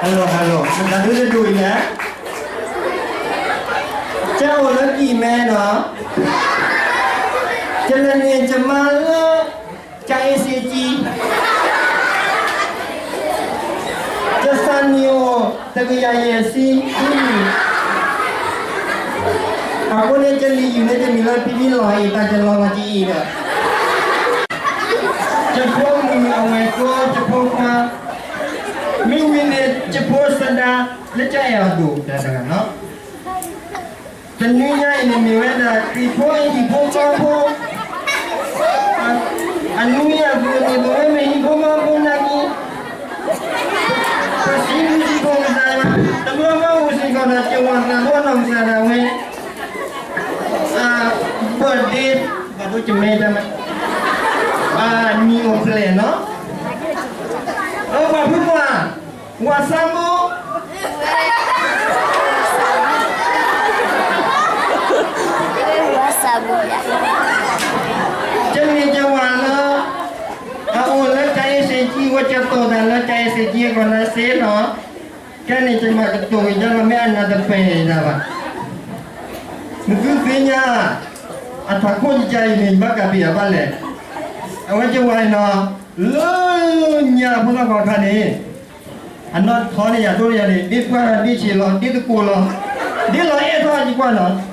ဟဲလိၤ ဟဲလိၤ နသးဒူတဒူအံၤလဲၣ်. ကအိၣ်လၢကံၢ်မဲနီၤ, ကလဲၤန့ၢ်ကမါလၢ ကၠၤအ့စ့ကံ, ကစၢ်နံၣ်အိၣ်တကယၤယဲၢ်ဆံ, အဃိန့ၣ် ကလံၤယုၢ်န့ၣ်တမံၤလၢ ဖံဖံလီၤအံၤ တၢ်ကလီၤလီၤကအံၤဒီး ကဖိမုၣ်အဝဲၢ်ကိ ကဖိခွါ, မ့ၢ်ဝံၤန့ၣ် ကဖိသဒါ လၢကအဲၣ်အီၤဒိၣ်တဂၤနီၤ. တနွံညါအံၤန့ၣ်မ့ၢ်ဝဲဒၣ် ခရံာ်ဖိအဟံၣ်ဖိဃီဖိ, အနွံအပူၤန့ၣ် ပဝဲမ့ၢ်ဟံၣ်ဖိဃီဖိနာ်က့ ပစံးဘျုးစံးဖှိၣ်ကစၢ်ယွၤ တဘျီဃီအိၣ်စ့ၢ်ကီးဒီး ကဝီၤသးဘီနီၢ်ကစၢ်ဒၣ်ဝဲ အ birthday ဘၣ်ဒိကမဲတၢ်မး အနံၣ်အိၣ်ဖျဲၣ်နီၤ. အပှၤဖုပှၢ် ဝၤစၢ်ဘိ ကန့ၢ်ကဝၤလၢ အအိၣ်လၢကၠၤအ့စ့ကံ ဝဲကတိၤတၢ်လၢကၠၤအ့စ့ကံအဂီၢ်လၢစ့နီၤ. ကဲန့ၣ် ကမၤကတိၤက့ၤဒၣ်လီၤ မ့ၢ်အနၢ်တပၢၢ်ဒၣ်ဘၣ်. နသုသ့ၣ်ညါ အထးခိၣ်ကကါအံၤန့ၣ် ယဘၣ်ကးပ့ၤအဘၣ်လဲၣ်. အဝဲကဝၤအံၤနီၤ လၢညါဖိသၣ်ခွါခါန့ၣ် အနီၢ်ထီန့ၢ်ယၤဒိၣ်န့ၢ်ယၤန့ၣ် ဒ့ပှၢ်ဒ့ဆံးလီၤ ဒ့သကိးလီၤ ဒ့လီၤအဲၣ်ထီၣ်ယကွၢ်နီၤ.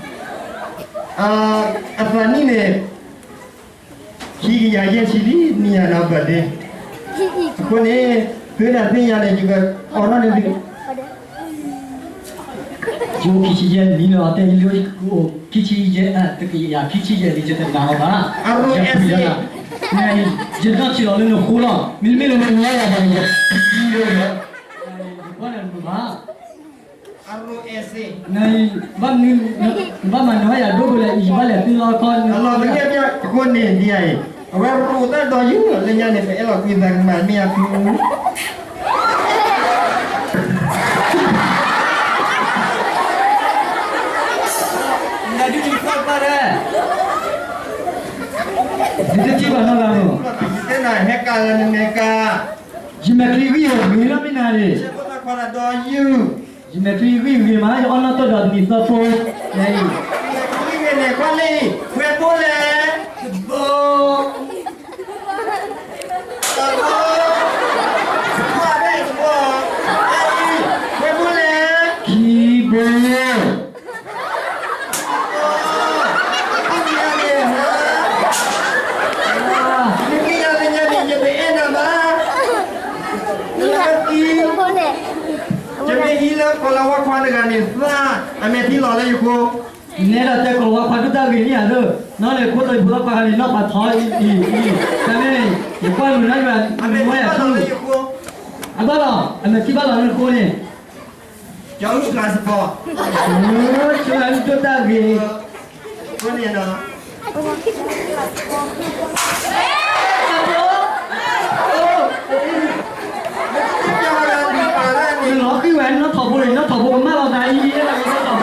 အသးနံၣ်န့ၣ် ခံကယၤယဲၢ်ဆံလံ နံၣ်ယၤနီၤ birthday. အဃိန့ၣ် သုဒၣ်သ့ၣ်ညါန့ၣ် ယကအိးထီၣ်န့ၢ်သု ယအိၣ်ခံဆံယဲၢ်နံၣ်လီၤ တဲယလၢ အိၣ်ခံဆံယဲၢ် တကယၤခံဆံယဲၢ်လံ ယတနာ်အီၤဘၣ်. ယပှ့ၤလီၤ, ယနီၢ်ဆံးလီၤလၢနဃိလီၤ မ့တမ့ၢ်လၢနနွံယၤဘၣ်န့ၣ် ယပှ့ၤလီၤ, ယကွၢ်လၢနမုာ်ဘၣ်. ဘၣ်မနုၤ ဘၣ်မၤနၢၤယၤဒိၣ်ဒိၣ်လဲၣ် ယဘၣ်လဲၤသုလီၤခီ အလီၤတကဲ အဃိန့ၣ်ဒ်အံၤ အဝဲရိၣ်သၣ်ဒီးယုၢ်လၢညါန့ၣ် ပအဲၣ်လီၤကွံာ်သးကမၤမ့ၢ်အဖု နဒုးတံၤသၣ်ပၢ်ဒဲး, ဒုးတထံၣ်ဘၣ်နီၢ်ဂၤမ့ၢ်, ဟဲကၤလၢနမဲာ်ကၤ, ယမဲာ်ချံဂံၢ်ဟီၣ်ဂံၢ်လီၤမ့ၢ်နၤန့ၣ်, ယမဲာ်ချံဂံၢ်ဂံၢ်မး ယအီၣ်နီၢ်တိၢ်ဒီးတနံၤသၢဖိ, ယမဲာ်ချံဂံၢ်ဂံၢ်န့ၣ် ကွၢ်လံ, ဝဲဘိလဲၣ်, တဘိ တဘိ, တဘိ, ဝဲဘိလဲၣ်, ခံဘိ, နကယၤလၢညါန့ၣ် ယတအဲၣ်နၤဘၣ်, နကသံ, ယမ့ၢ်ဟံးလၢကီၤလၤဝါခွါတဂၤန့ၣ် သးအမဲာ်ထံလီၤလၢယဃိ, နဲဒၣ်တဲကီၤလၤဝါခွါဒုးတၢ်ဂ့ၤန့ၣ်ဧါလၢ, နီၢ်န့ၣ်ခိၣ်သးဖိသၣ်ခွါန့ၣ် နီၢ်ပာ်ထီအံၤအံၤ, တၢ်န့ၣ် ယကွၢ်မုာ်နီၢ်ယွၤ, အမဲာ်ထံဘၣ်လီၤလၢယဃိ, အဘၣ်လီၤ, အမဲာ်ထံဘၣ်လီၤလၢနဃိန့ၣ် ကၠီအုၣ်ကျါစပီၤ, ကၠီအုၣ်ဒိၣ်တၢ်ဂ့ၤ, အဃိန့ၣ်ဒီး နလီၤဃံၤဝဲနီၢ်ထီၣ်ဖိန့ၣ် နီၢ်ထီၣ်ဖိကမၣ်လီၤသးအံၤ နီၢ်ထီၣ်ဖ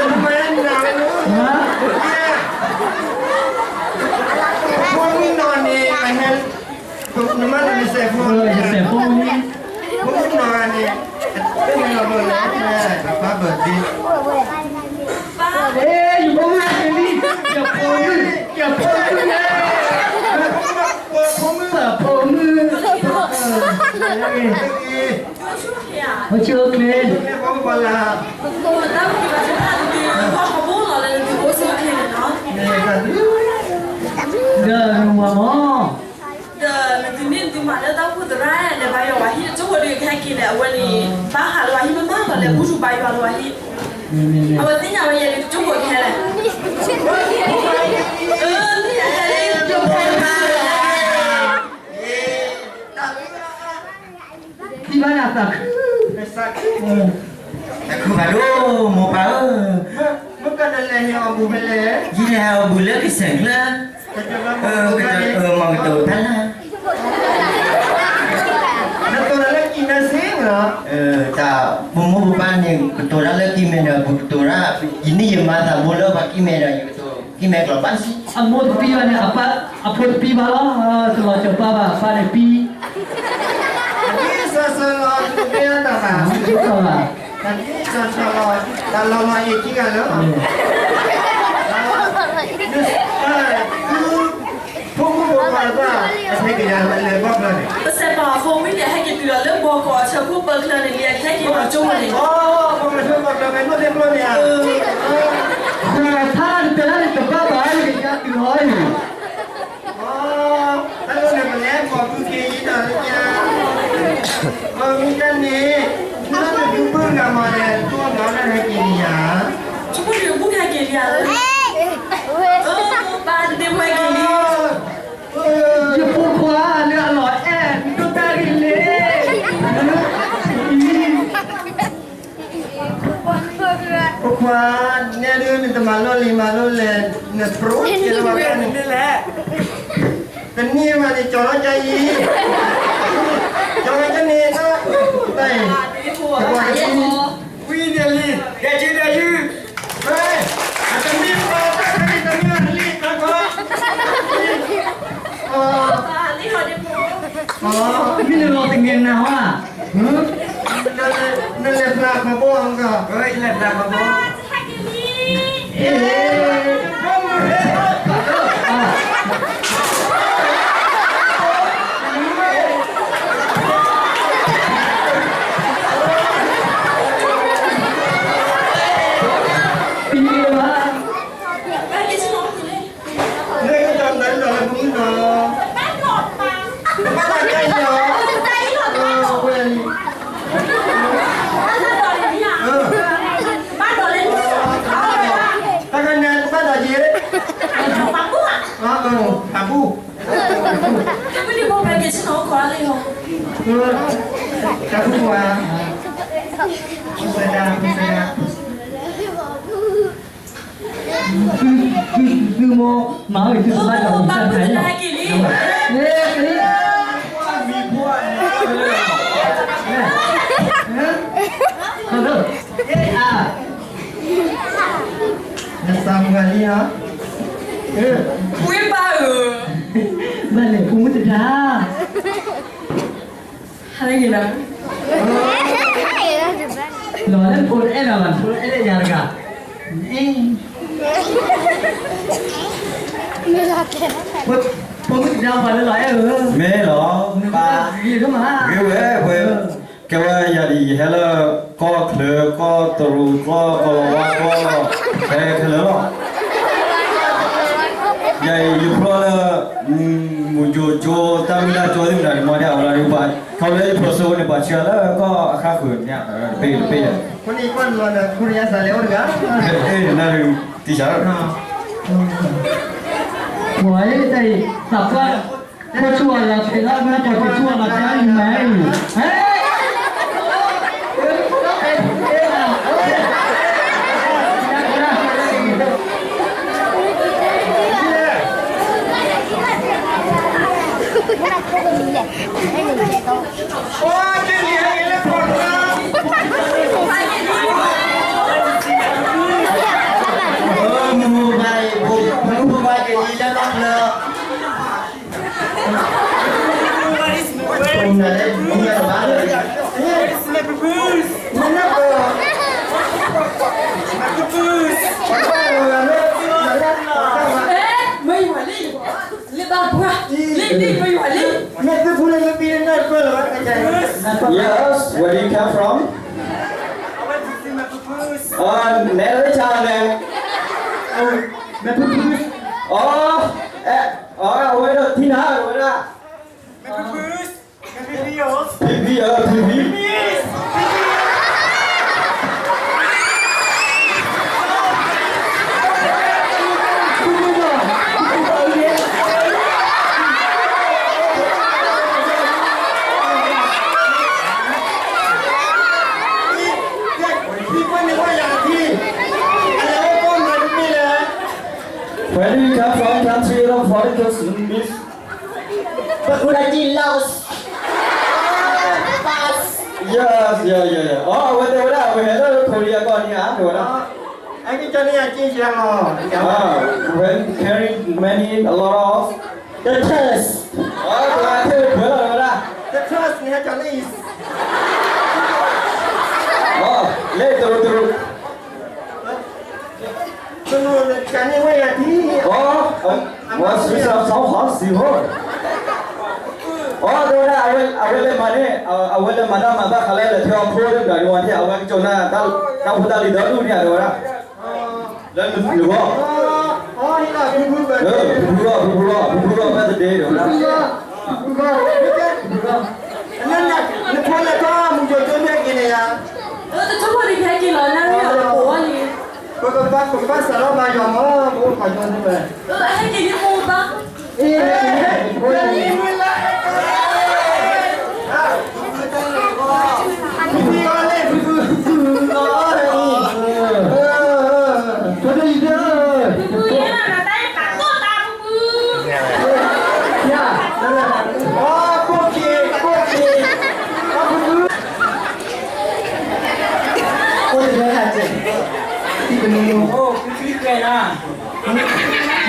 ိ, နမၤနၤဝဲလၢ, ဖိမုၣ်နီၢ်န့ၣ် အဟဲ နမၤလၢယစဲးဖိ, ယစဲးဖိန့ၣ်, ဖိမုၣ်နီၢ်န့ၣ် တမ့ၢ်လီၤဘၣ်လၢ ပၢ်ဘၢၣ်ဒ့ ယဖိမုၣ်န့ၣ်လံ, ယဖိမုၣ်, ယဖိမုၣ်န့ၣ်, ဖိမုၣ်, ဖိမုၣ်, အိၣ်ဆူၣ်အိၣ်ချ့, ဒီးနဝၤမး, ဒီးနသုမ့ၢ်နသုမၤလၢတၢ်အိၣ်ဖှိၣ်သရၣ် လဲၤဘါယွၤဝၤဟံၣ် တကၠိဖိဒီးကဟဲက့ၤလဲၣ် အဝဲန့ၣ် ဘါဟးလၢဝၤဟံၣ်မးမးလီၤ လဲၤဘူၣ်ထူဘါယွၤလၢဝၤဟံၣ်, အဝဲသ့ၣ်ညါဝဲယဲန့ၣ် တကၠိဖိကဟဲလဲၣ်, အၢ သ့ၣ်ညါဝဲယဲန့ၣ် တကၠိဖိကဟဲလဲၣ်, သံဘၣ်နၤသးခု, သးခုဘၣ်ဒိၣ် မိၢ်ပၢ်ဧၢ, မ့ၢ်ကနလဲၤဟဲအီၣ်ဘူၣ်ဖဲလဲၣ်, ယလဲၤဟဲအီၣ်ဘူၣ်လၢကစၢၢ်ကျၢၢ်, မ့ၢ်ကတိၤတၢ်လၢကံၢ်မဲစ့ၢ်ကီး, တၢ်ပမိၢ်ပပၢ်န့ၣ် ကတိၤတၢ်လၢကံၢ်မဲန့ၣ် ပကတိၤတၢ်, ယနံၣ်ယမါသးဘိလၢပှၤကံၢ်မဲဒီး ယကတိၤကံၢ်မဲကျိာ်ဘၣ်စံး, အမိၢ်တပံဘၣ်န့ၣ် အဖိတပံဘၣ်လီၤ, တလီၤစၢၤပၢ်ဘၣ် အပၢ်န့ၣ်ပံ အဒ်စၢၤစၢၤလီၤ တပ့ၤအတၢ်ဘၣ် တၢ်လီၤလီၤအံၤခံဂၤလၢ ဖိမုၣ်ဖိခွါဘၣ်အဟဲက့ၤယၤလၢဘီၣ်ကျါန့ၣ် ပစဲးပာ်အဖိမုၣ်န့ၣ် ဟဲက့ၤတုၤလီၤလၢဘီကီးအဆၢခိၣ်ပၢကျါန့ၣ် လံအကဟဲက့ၤမၤကၠိမ့ၢ်န့ၣ် ဘီကီးအဆၢခိၣ်ပၢကျါန့ၣ် နိၣ်သ့ၣ်ကျိန့ၣ်ဧါ ခွါဖးတၢ်န့ၣ်တဘၣ်ဘၣ် ယကယါတုၤလီၤအံၤ တၢ်လီၢ်န့ၣ် ပလဲၤကီးသူက့ၤယံၤတၢ်လၢညါ, အမ့ၢ်တၢ်န့ၣ် လၢနသုဘုဂၤမၤလဲၣ် တိၢ်နီၣ်တၢ်ဟဲက့ၤန့ၣ်ယၤ, ဆိကမိၣ်နဘုဟဲက့ၤလံဧါ, ဘၣ်တသ့ၣ်ဝဲက့ၤလံ, ယဖိခွါလၢအလီၤအဲၣ် နဒိၣ်တၢ်ဂ့ၤလံ ဖိခွါ, နဲဒုး နတမၤလိလံၤမၤလိလဲၣ်, နပြိးကဲလၢၤဘၣ်န့ၣ်, တနံၤမးန့ၣ် ကၠီၤထီၣ်ကါအံၤ, ကၠီၤထီၣ်ကါန့ၣ်, တၢ်အံၤ, တကွၢ်ကၠီၤ, ဝံၤန့ၣ်လံ, ဒဲးကၠု ဒဲးကၠု, အတမံၤပှၤတၢ်တမံၤတမံၤလံ တၢ်ကီ, မ့ၢ်နလီၤတငဲၤနၤဝဲ, နလဲၤဖျါခီဘီအက, လဲၤဖျါခီဘီ, တၢ်ကနၣ်တဘၣ်ဒီးယဲ, ပာ်ဘူၣ်, ပာ်ဘူၣ်, တၢ်ဘူၣ်, သုမိၢ်မၤဝဲသုတဘၣ်ဒီးမုၢ်တၢ်ခါလီၤ, နသးမုာ်လံဧါ, ဝ့ၢ်ပၢ်ဧၢ, ဘၣ်လဲၣ်ဖိမုၣ်တဒါ, ဟါလၢဂ့ၤလီၤ, လီၤလၢဖိအဲၣ်ဒိးဘၣ် ဖိအဲၣ်ဒိးယၤတဂၤ, ဖိမုၣ်တဒါပှၤလၢလီၤအဲၣ်ဧၢ, မ့ၢ်လီၤ, ဂ့ၤဝဲ, ကဲဝဲယၤဒ်ယဟဲလၢ ကီၢ်ချၢ ကီၢ်တရူး ကီၢ်ကီၤလၤဝါ ကီၢ် ဖဲခဲလၢာ်လီၤ, ယၤအံၤယဖျီလၢ မူကၠိကၠိ တၢ်မုၢ်လၢ်ကၠိသ့ၣ်မတၤန့ၣ် မ့ၢ်ဒၣ်အဝဲဒၣ်ဒ်ပှၤ ခီဖျိလၢယဖျိးစိန့ၣ် ပှၤဆှၢလၢကီၢ်အခါဃုာ်န့ၣ် တဘ့ၣ်တဘ့ၣ်ယၤ, နၤဒုးတံၢ်စၢ်, ပှၤအံၤတၢ်အံၤ သးပှၢ် ခိၣ်ဆူၣ်အလီၤဆဲးလီၤ မ့ၢ်ပှၤကဆူၣ်အလီၤဆဲးလီၤ မၤအံၤ မုၢ်ဘၣ်အံၤ မုၢ်ဘၣ်ကလံၤလၢလီၢ်လၢ Yes, where do you come from? နဲလၢတၢ်လဲၣ်, အဝဲဒၣ်ထံၣ်နၤဝဲဒၣ်, ဖံဖံ, ဖံဖံ, ဖံဖံ. Where do you come from, country, or foreign country, miss? ပကိးလၢကံ Laos. Yes, yeah, yeah, yeah. အဝဲတဲဝဲဒၣ် အဝဲဟဲလၢ Korea ကီၢ်န့ၣ်ဧါ တဲဝဲဒၣ်. အကကန့ၣ်အက့ယဲလီၤ. When carry many, a lot of the trash. အဝဲတဲဝဲဒၣ် the trash န့ၣ် ဟဲကၠီၤလၢ is. န့ၣ်ဝဲယၤထံ, အဝဲ ဝဲ switch off sound ဟီ စံးဟိ, အတဲဝဲဒၣ် အဝဲလဲၤမၤန့ၣ် အဝဲလဲၤမၤတၢ်မၤဘၣ်ဃးလၢလဲၤထၢအဖိဒီး ဒီးဝဲန့ၣ် အဝဲကကၠီၤနၢ် တၢ်ဖိတၢ်လံၤဒီဒူၣ်န့ၣ် အတဲဝဲဒၣ် လၢနဂီၢ်, ဖုဖုလီၤ ဖုဖုလီၤ ဖုဖုလီၤ birthday တဲဝဲဒၣ်, နဖိလဲၤထီၣ်မူကၠိကၠိမ့ၢ်က့ၤန့ၣ်ယၤ, တဖိန့ၣ်ကဟဲက့ၤလီၤ နၢ်ရံၣ်အီၤလၢပဝီလံ, ပကဘၣ်စးထီၣ်ဘါယွၤမး ပအိၣ်ပှၤကၠိန့ၣ်ဝဲ, ဟဲက့ၤန့ၣ်ပအိၣ်ဘၣ်, အ့ နၤ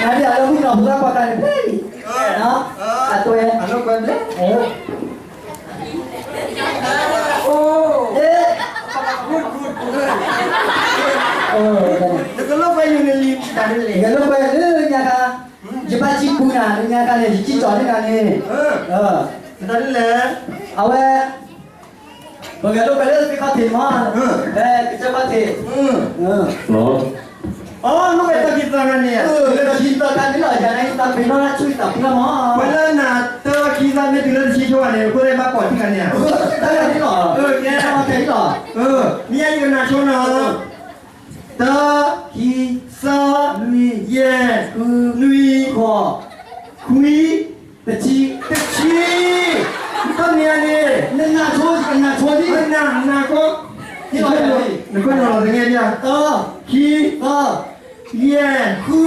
ဒ်အလၢမုၢ်နီၤ ပသးပှၤတၢ်န့ၣ် ဖဲအံၤ, အတွဲ, နကလိၣ်ကွဲယၤလၢညါခါ, ယဘၣ်စံးပူနၤ လၢညါခါန့ၣ် ယစံးကၠီၤန့ၢ်နၤန့ၣ်, အဝဲ ပဂဲၤလိာ်ကွဲလၢသ့ၣ်ခီၣ်ထံးမး, ကစၢၢ်ခီၣ်ထံး, အီ နကဲတၢ်ခံသၢခါန့ၣ်, တၢ်ခံသၢခါန့ၣ်လီၤ ယၤန့ၣ် ယသးပ့ၤနီၣ်တၢ်ဆူၣ်ယသးပူၤလီၤမး, ပှၤလၢနၤတၢ်ခံသၢမ့ၢ်တုၤလၢတဆံဆိဘၣ်န့ၣ် အဃိသတးဘၣ်ပိာ်ထံခါန့ၣ်ဧါ, တၢ်လီၤ, တၢ်လီၤ, မ့ၢ်ယကနၣ်ဆိနီၤ, တၢ်, ခံ, သၢ, လွံၢ်, ယဲၢ်, ဃု, နွံ, ဃိး, ခွံ, တဆံ, တဆံ, တၢ်မ့ၢ်ဧါန့ၣ်, နနၢ်ဆိ နနၢ်ဆိ, နနၢ်ဆိ, နခိၣ်နီၤလီၤတဂ့ၤ, တၢ်, ခံ, သၢ, ယဲၢ်, ဃု,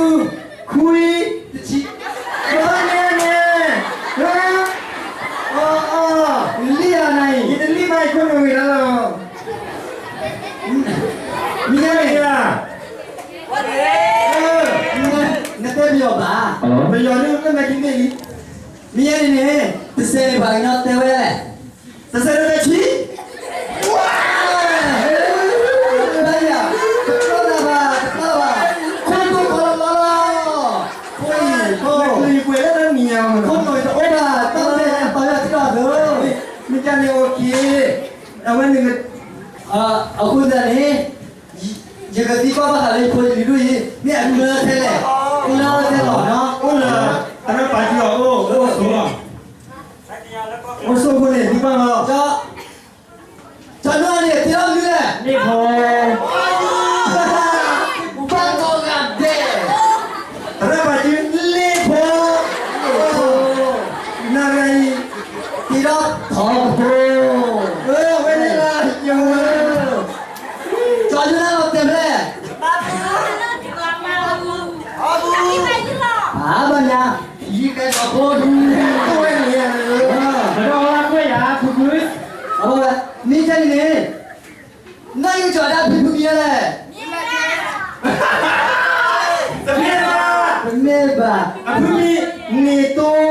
ခွံ, တဆံ, တၢ်မ့ၢ်ဧါန့ၣ်, အီ အီ လံဧါနၤအံၤ, ယတလံဘၣ် ယခိၣ်နူာ်ဂ့ၤလီၤလီၤ, မ့ၢ်ဧါ, နတဲပယီၤဘၣ်, ပယီၤန့ၣ်လၢမဲာ်ခံဘ့ၣ်လံ, မ့ၢ်ဧါန့ၣ်န့ၣ် တစဲးန့ၣ်ပှၤကညီတဲဝဲလဲၣ်, တစဲးန့ၣ်တဆံ, တဘၣ်ယၤ, တဘၣ်ဘၣ်, တဘၣ်ဘၣ်, ခိၣ်ဒိၣ်ကီလီလီလီၤ, ခိၣ်အံၤ, ခိၣ်နူာ်တအိၣ်ဘၣ်, တၢ်မ့ၢ်တၢ်ယၤတံၢ်လီၤသၢ, မ့ၢ်ကန့ၣ် okay, အဝဲန့ၣ် အဃိသတးန့ၣ် ယကသံကွၢ်ဘၣ်ဃးလၢယဖိယလံၤဒိၣ်အံၤ မ့ၢ်အကျၢၤထဲလဲၣ်, ကျၢၤထဲလီၤနီၤ, အိၣ်လၢ သရၣ်ပာ်စုအအိၣ်, အိၣ်ဆိးလီၤ, အိၣ်ဆိးအဃိန့ၣ် သံကွၢ်လီၤ, ကၠီနွဲၣ်န့ၣ် တ့ထီၣ်မနုၤလဲၣ်, လ့ၣ်ဖိ, ဘၣ်ကီဂၤဒဲး, သရၣ်ပာ်စု လ့ၣ်ဖိ, နရံၣ်, တ့ထီၣ်ထီဖိ, အဝဲန့ၣ်လီၤ, ကၠီနွဲၣ်လီၤတဲာ်ဖဲလဲၣ်, အါဘၣ်ညါ, ယကဲကၠီဖိဒူ, ဒီးဝဲကွဲးယၤ ဖုဖု, အဝဲ, မ့ၢ်ကဲန့ၣ်န့ၣ်, နၢ်ယိၤကၠီဒၣ်ဖုဖုမံၤလဲၣ်, တမ့ၢ်ဘၣ်, တမ့ၢ်ဘၣ်, အဖုမံၤ န့ၢ်တိ